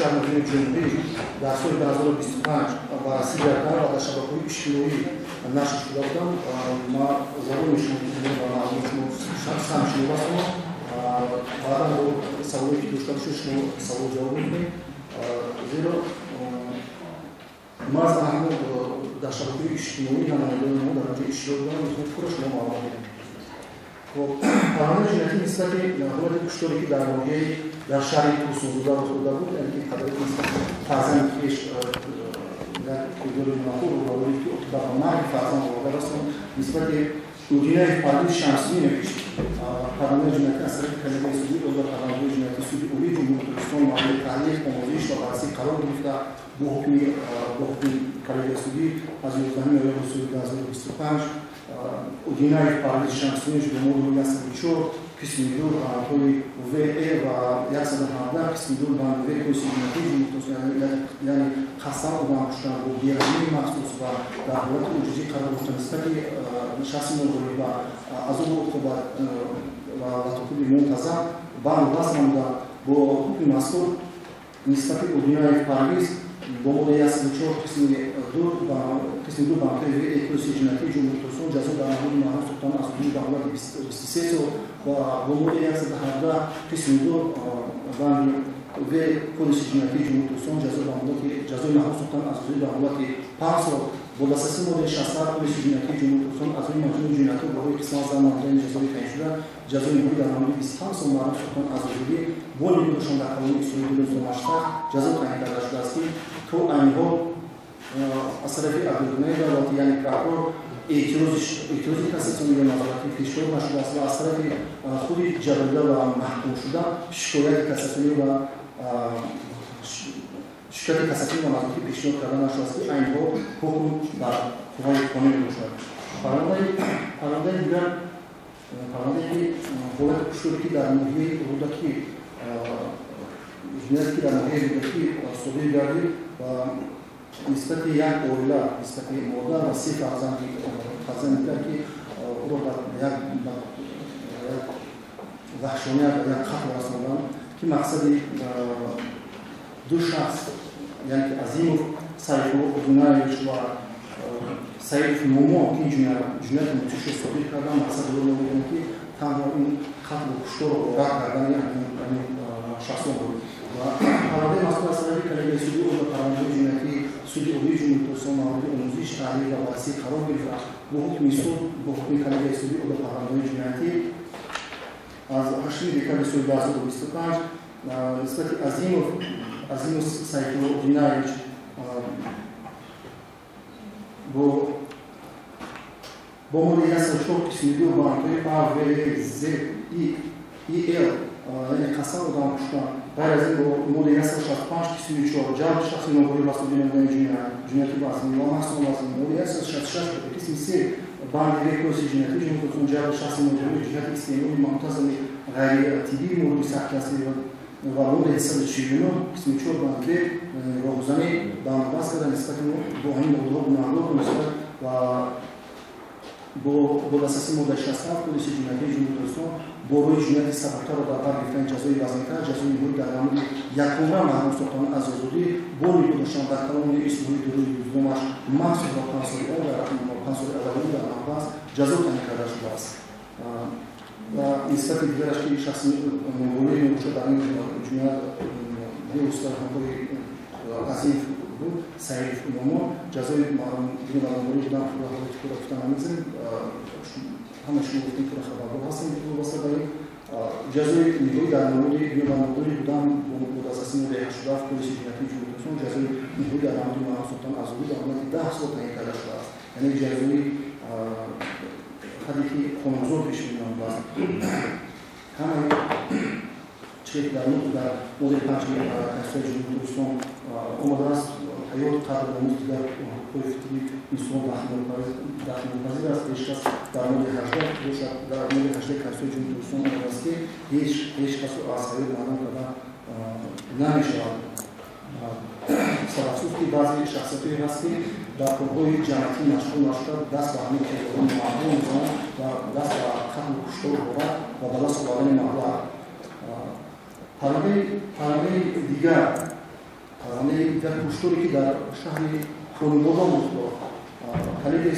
шаҳр ноҳияи Ҷумҳурӣ дар соли 2025 баррасӣ гардида ва дар шабакаҳои иҷтимоӣ нашр шуда буданд. Ман зарур мешуморам, ба маълумоти шумо саҳм шумо расонам. Баъдан бо саволе ки дошта бошед, шумо савол ҷавоб мекунед, зеро ман аз ҳамон дар шабакаҳои иҷтимоӣ намояндагони мо дар онҷо иштирок дорам, метавонед пурра шумо маълумот диҳем. Хоб, парвандаи ҷиноятӣ нисбати ҳолати кушторе, ки дар ноҳияи дар шаҳри Турсунзода рух дода буд, яъне ки падари нисбати фарзанди хеш як кирдори номаъқул рӯбарӯ, ки оқибат ба марги фарзанд оварда расонд, нисбати Удинаев Парвиз Шамсидинович парвандаи ҷиноятӣ аз тарафи коллегияи судӣ оид ба парвандаҳои ҷиноятии Суди Олии Ҷумҳурии Тоҷикистон мавриди таҳлиқ, омӯзиш ва баррасӣ қарор гирифта, бо ҳукми коллегияи судӣ аз 11 ноябри соли 2025 Удинаев Парвиз Шамсидинович бо моддаҳои 104 қисми 2 бандҳои В, Э ва 117 қисми 2 банди В Кодекси ҷиноятии Ҷумҳурии Тоҷикистон, яъне қасдан одам куштан бо бераҳмии махсус ва дар ҳолати оҷизӣ қарор дошта нисбати шахси ноболиғ ва азобу уқубат ва латукӯби мунтазам банду баст намуда, бо ҳукми мазкур нисбати Удинаев Парвиз бо моддаи 104 қисми 2 бандҳои В, Э Кодекси ҷиноятии Ҷумҳурии Тоҷикистон ҷазо дар намуди маҳрум сохтан аз озодӣ ба муддати 23 сол ва бо моддаи 117 қисми 2 банди В Кодекси ҷиноятии Ҷумҳурии Тоҷикистон ҷазо ба муддати ҷазои маҳрум сохтан аз озодӣ ба муддати 5 сол, бо дастраси моддаи 67 Кодекси ҷиноятии Ҷумҳурии Тоҷикистон аз рӯи маҷмӯи ҷиноятҳо барои қисман зам намудани ҷазои таъиншуда ҷазои ниҳоӣ дар намуди 25 сол маҳрум сохтан аз озодӣ бо нигоҳ доштан дар колонияи ислоҳии дурӯзонашта ҷазо таъин карда шудааст, ки то айни ҳол аз тарафи адолатонаи давлатӣ, яъне прокурор, эътирози кассатсионӣ ё назоратӣ пешниҳод нашудааст ва аз тарафи худи ҷабрдида ва маҳкумшуда шикояти кассатсионӣ ва назоратӣ пешниҳод карда нашудааст, ки айни ҳол ҳукм дар қувваи қонун мебошад. Парвандаи дигар, парвандае ки ҳолати кушторе, ки дар ноҳияи Рӯдакӣ, ҷинояте, ки дар ноҳияи Рӯдакӣ содир гардид ва нисбати як оила, нисбати модар ва се фарзанди дигар, ки ӯро ба як ваҳшоният ва як қатл расонданд, ки мақсади ду шахс, яъне ки Азимов Сайфулло Удинаевич ва Саидов Нумон, ки ҷинояти мудҳишро содир карданд, мақсади ӯро намедонем, ки танҳо ин қатлу кушторро орат кардани ҳамин шахсон буд. Ва парвандаи мазкур аз тарафи коллегияи судӣ оид ба парвандаҳои ҷиноятии Суди Олии Ҷумҳурии Тоҷикистон мавриди омӯзиш, таҳлил ва баррасӣ қарор гирифта, бо ҳукми суд, бо ҳукми коллегияи судӣ оид ба парвандаҳои ҷиноятӣ аз 8 декабри соли 2025 нисбати Азимов Сайфулло Удинаевич бо моддаи 104 қисми 2 бандҳои А, В, З, И и Л, яъне қасдан одам куштан, ғайр аз ин бо моддаи 165 қисми 4 ҷалби шахси ноболиғ ба содир намудани ҷинояти вазнин ва махсусан вазнин, моддаи 166 қисми 3 банди В Кодекси ҷиноятии Ҷумҳурии Тоҷикистон ҷалби шахси ноболиғ ҷиҳати истеъмоли мунтазами ғайритиббии маводи сахттаъсир ва моддаи 149 қисми 4 банди В роҳзанӣ бандубаст карда, нисбати бо ҳамин моддаҳо гунаҳгор нисбат ва бо дастраси моддаи 67 Кодекси ҷиноятии Ҷумҳурии Тоҷикистон бо рӯи ҷинояти сабуктарро дар бар гирифтани ҷазои вазнинтар, ҷазои ниҳоӣ дар намуди якумра маҳрум сохтан аз озодӣ бо нигоҳ доштан дар колонияи ислоҳии дуруи дуздомаш махсус ва 5 соли он дар 5 соли аввалин дар маҳбас ҷазо таъин карда шудааст. Ва нисбати дигараш, ки шахси ноболиғ мебошад, дар ин ҷиноят бевосита ҳамкори Азимов буд, Саидов Нумон, ҷазои бинобар будан ҳолати худро гуфта намезанем. Ҳама шумо гуфтем, пурра хабардор ҳастем вобаста ба ин. Ҷазои ниҳоӣ дар намуди бинобар будан бо дастраси моддаи 87 Кодекси ҷиноятии Ҷумҳурии Тоҷикистон ҷазои ниҳоӣ дар намуди маҳрум сохтан аз озодӣ дар муддати 10 сол таъин карда шудааст, яъне ҷазои ҳадде ки қонунгузор пешбинӣ намудааст. Ҳамаи чизе ки дар моддаи 5 Конститутсияи Ҷумҳурии Тоҷикистон омадааст, ҳаёт, қадр, номус, дигар ҳуқуқҳои фитрии инсон дахлнопазир аст. Ҳеҷ кас дар моддаи 18 бошад, дар моддаи 18 Конститутсияи Ҷумҳурии Тоҷикистон омадааст, ки ҳеҷ касро аз ҳаёт маҳрум карда намешавад. Сарафсӯс, ки баъзе шахсиятҳое ҳаст, ки дар корҳои ҷамъиятӣ машғул нашуда, даст ба ҳамин кирдорҳои номаъмул мезананд ва даст ба қатлу куштор, ғорат ва ба даст овардани маблағ. Парвандаи дигар. Парвандаи дигар кушторе, ки дар шаҳри Конибодом рух дод, коллегияи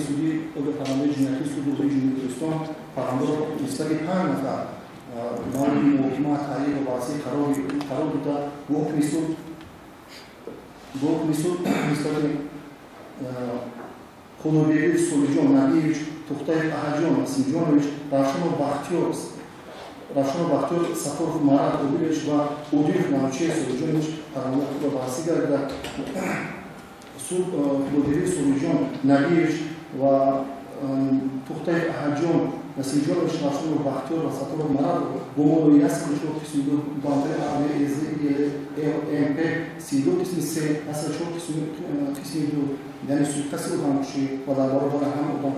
судӣ ода парвандаи ҷиноятии суди Олии Ҷумҳурии Тоҷикистон парвандаро нисбати панҷ нафар мавриди муҳокима, таҳлил ва баррасӣ қарор дода, бо ҳукми суд нисбати Худобердиев Солиҷон Набиевич, Тухтаев Аҳаҷон Насимҷонович, Равшанов Бахтиёр, Сафоров Марат Одилович ва Одилов Манучер Солиҷонович парванда худро баррасӣ гардида, суд Худобердиев Солиҷон Набиевич ва Тухтаев Аҳаҷон Насимҷонович, Равшанов Бахтиёр ва Сафоров Марат бо моддаи 104 қисми 2 бандҳои А, В, Е, З, Л, М, П, 32 қисми 3, 104 қисми 2, яъне суиқасди одамкушӣ ва дар баробари ҳам одам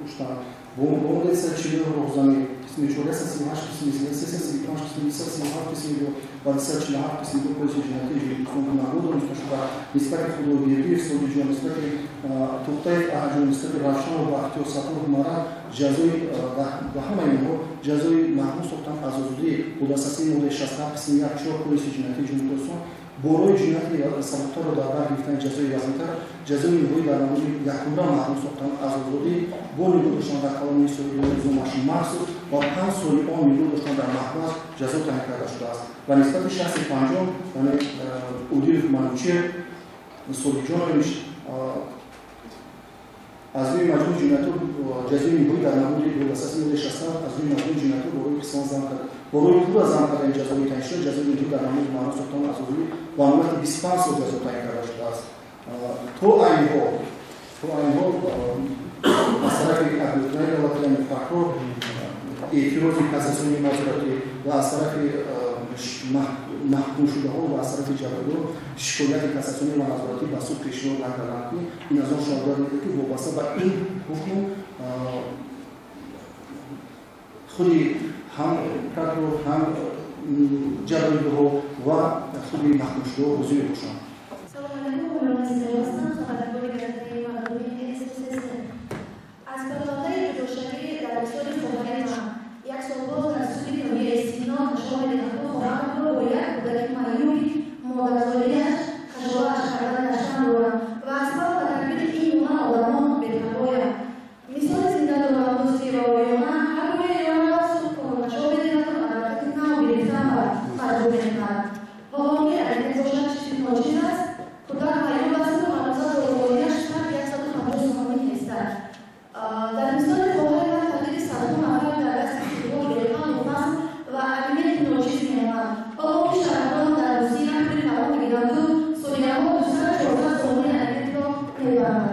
куштан, бо моддаи 140 роҳзанӣ қисми 4, 138 қисми 3, 335 қисми 237 қисми 2 ва 247 қисми 2 Кодекси ҷиноятии Ҷумҳурии гунаҳгор дониста шуда, нисбати Худобердиев Солиҷон, нисбати Тухтаев Аҳаҷон, нисбати Равшанов Бахтиёр, Сафоров Марат ҷазои ба ҳамаи инҳо ҷазои маҳрум сохтан аз озодӣ бо дастраси моддаи 67 қисми 1 4 Кодекси ҷиноятии Ҷумҳурии Тоҷикистон бо роҳи ҷинояти сабуктарро дар бар гирифтани ҷазои вазнинтар, ҷазои ниҳоӣ дар намуди якумра маҳрум сохтан аз озодӣ бо нигоҳ доштан дар колонияи низомаш махсус ва 5 соли он нигоҳ доштан дар маҳбас ҷазо таъин карда шудааст. Ва нисбати шахси панҷум, яъне Одилов Манучер Солиҷонович, аз рӯи маҷмӯи ҷиноятҳо ҷазои ниҳоӣ дар намуди бо дастраси моддаи 67 аз рӯи маҷмӯи ҷиноятҳо бо роҳи қисман зам карда, бо роҳи пурра зам кардани ҷазои таъиншуда, ҷазои ниҳоӣ дар намуди маҳрум сохтан аз озодӣ ба муддати 25 сол ҷазо таъин карда шудааст. То айни ҳол аз тарафи адвокатони давлатӣ, яъне прокурор, эътирози кассатсионии назоратӣ ва аз тарафи маҳкумшудаҳо ва аз тарафи ҷабрдор шикояти кассатсионӣ ва назоратӣ ба суд пешниҳод накарданд, ки ин аз он шаҳодат медиҳад, ки вобаста ба ин ҳукм худи ҳам прокурор, ҳам ҷабрдидаҳо ва худи маҳкумшудаҳо розӣ мебошанд. Салом алайкум, Умрон ҳастам, хабарнигори газетаи мардумии СССР. Аз парвандаи ҷудошавӣ дар мисоли хоҳари ман як сол боз дар суди ноҳияи Сино нишон медиҳад, хоҳарамро бо як кӯдаки маъюби модарзодияш кашолааш карда гаштан дорам ва аз пав ба тадбири ин гуна одамон бепарвоям. Мисоли зинда дорам: дӯсти ва оёна ҳар гоҳе ёнава суд корначо медиҳаду адвокати нав гирифтан ба маҷбур мекунад. Ҳоло ки алимент бошад, чизи ночиз аст. Кӯдак маъюб асту ҳанӯза дорухоияш фақат 150 сомонӣ нестад. Дар мисоли хоҳари ман тақдири садҳо нафар дар дасти судҳо беҳаму фасл ва алименти ночиз мемонад. Ҳоло ки шаҳрвандон дар Русия пули калон мегиранду судяҳо 200-400 сомонӣ алиментро мебаранд.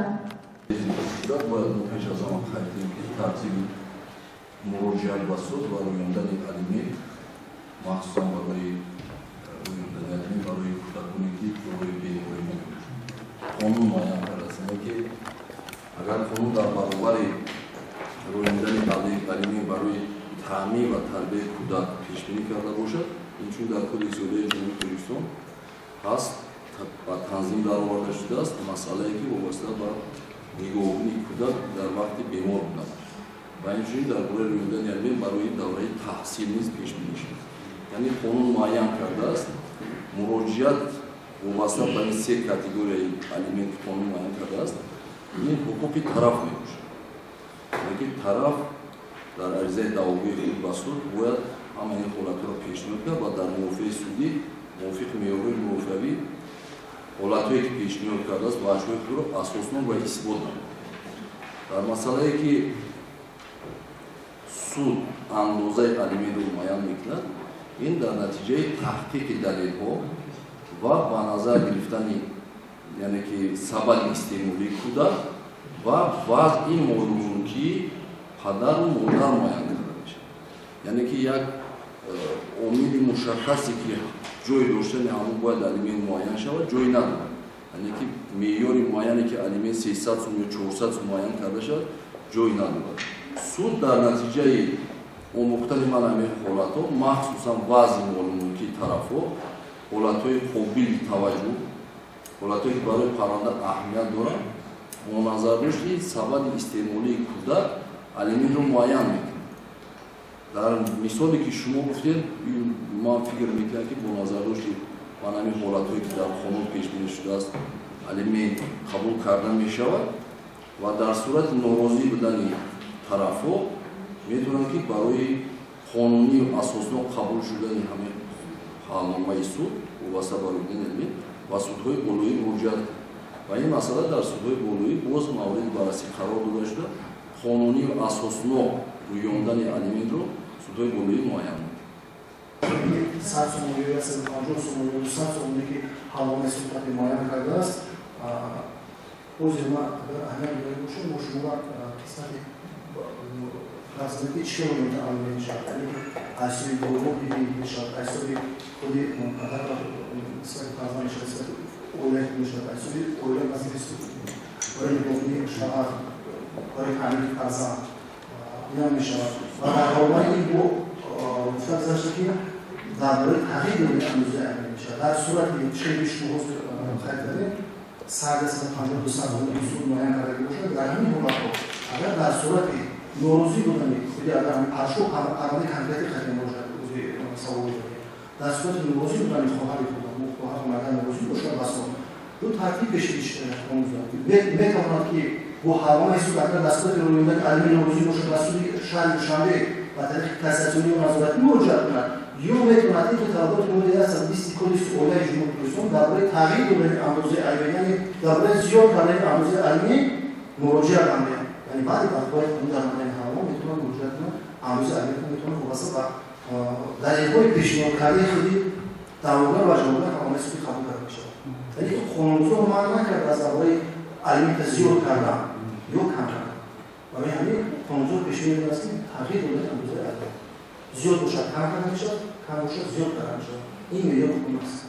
Бояд мо пеш аз ҳама қайд кунем, ки тартиби муроҷиат ба суд ва рӯёндани алимент, махсусан барои рӯёндани алимент барои кӯдаконе, ки дорои беморӣ мебошанд, қонун муайян кардааст. Яъне ки агар қонун дар баробари рӯёндани алимент барои таъмин ва тарбияи кӯдак пешбинӣ карда бошад, инчунин дар Кодекси оилаи Ҷумҳурии Тоҷикистон ҳаст ба танзим дароварда шудааст масъалае, ки вобаста ба нигоҳубини кӯдак дар вақти бемор будан ва инчунин дар бораи рӯёндани алимент барои давраи таҳсил низ пешбинӣ шуд. Яъне қонун муайян кардааст, муроҷиат вобаста ба ин се категорияи алимент, ки қонун муайян кардааст, ин ҳуқуқи тараф мебошад. Яъне ки тараф дар аризаи даъвогӯи худ ба суд бояд ҳама ин ҳолатҳоро пешниҳод кард ва дар мурофиаи судӣ мувофиқи меъёрҳои мурофиавӣ ҳолатҳое, ки пешниҳод кардааст, ваҷҳои худро асоснок ва исбот намояд. Дар масъалае, ки суд андозаи алиментро муайян мекунад, ин дар натиҷаи таҳқиқи далелҳо ва ба назар гирифтани, яъне ки сабади истеъмолии кӯдак ва вазъи молумулкии падару модар муайян карда мешавад. Яъне ки як омили мушаххасе, ки ҷой доштани ҳамон бояд алимент муайян шавад, ҷой надорад. Яъне ки меъёри муайяне, ки алимент 300 сум ё 400 сум муайян карда шавад, ҷой надорад. Суд дар натиҷаи омӯхтани ман ҳамин ҳолатҳо, махсусан вазъи молумулкии тарафҳо, ҳолатҳои қобили таваҷҷӯҳ, ҳолатҳое, ки барои парванда аҳамият доранд, бо назардошти сабади истеъмолии кӯдак алиментро муайян мекунад. Дар мисоле, ки шумо гуфтед, ман фикр мекунам, ки бо назардошти ба ҳамин ҳамин ҳолатҳое, ки дар қонун пешбинӣ шудааст, алимент қабул карда мешавад ва дар сурати норозӣ будани тарафҳо метавонанд, ки барои қонунию асоснок қабул шудани ҳамин ҳалномаи суд вобаста ба рӯёндани алимент ба судҳои болоӣ муроҷиат кунанд ва ин масъала дар судҳои болоӣ боз мавриди баррасӣ қарор дода шуда, қонунию асоснок рӯёндани алиментро судҳои болоӣ муайян мекунад. 100 сомонӣ ё 150 сомонӣ ё 200 сомонӣ, ки ҳалномаи суд муайян кардааст. Ҳозир ма агар аҳамият дода бошем, мо шуморо қисмати размеки чӣ хел алимент мешавад, яъне аз ҳисоби бобо биби мешавад, аз ҳисоби худи падар нисбати фарзанд мешавад, нисбати оила мешавад, аз ҳисоби оила вазифаи барои нигоҳдории шавҳар, барои таъмини фарзанд инам мешавад. Ва дар баробари ин бо гуфта гузашта, ки дар бораи тағйир додани андозаи алимент мешавад. Дар сурати чӣ шумо ҳозир қайд кардем, 100, 150, 200 сомонӣ суд муайян карда бошад, дар ҳамин ҳолатҳо агар дар сурати норозӣ будани худи агар паршо парвандаи конкретӣ қатъ бошад, савол, дар сурати норозӣ будани хоҳари худ, хоҳар агар норозӣ бошад ба суд, ду тартиб пешбинӣ метавонад, ки бо ҳалномаи суд агар дар сурати рӯёндани алимент норозӣ бошад, ба суди шаҳри Душанбе ба тариқи кассатсионӣ ё назоратӣ муроҷиат кунад ё метавонад тибқи талаботи моддаи 120 Кодекси оилаи Ҷумҳурии Тоҷикистон дар бораи тағйир додани андозаи алимент, яъне дар бораи зиёд кардани андозаи алимент муроҷиат намояд. Яъне баъди барқарории қонун дар омадани ҳалнома метавонад муроҷиат кунад, андозаи алиментро метавонад вобаста ба далелҳои пешниҳодкардаи худи даъвогар ва ҷавобгар ҳалномаи суди қабул карда мешавад. Яъне ки қонунгузор манъ накарда аз бораи алимента зиёд кардан ё кам кардан. Барои ҳамин қонунгузор пешбинӣ кардааст, ки тағйир додани андозаи алимент зиёд бошад, кам карда мешавад, кам бошад, зиёд карда мешавад. Ин меъёри қонун аст.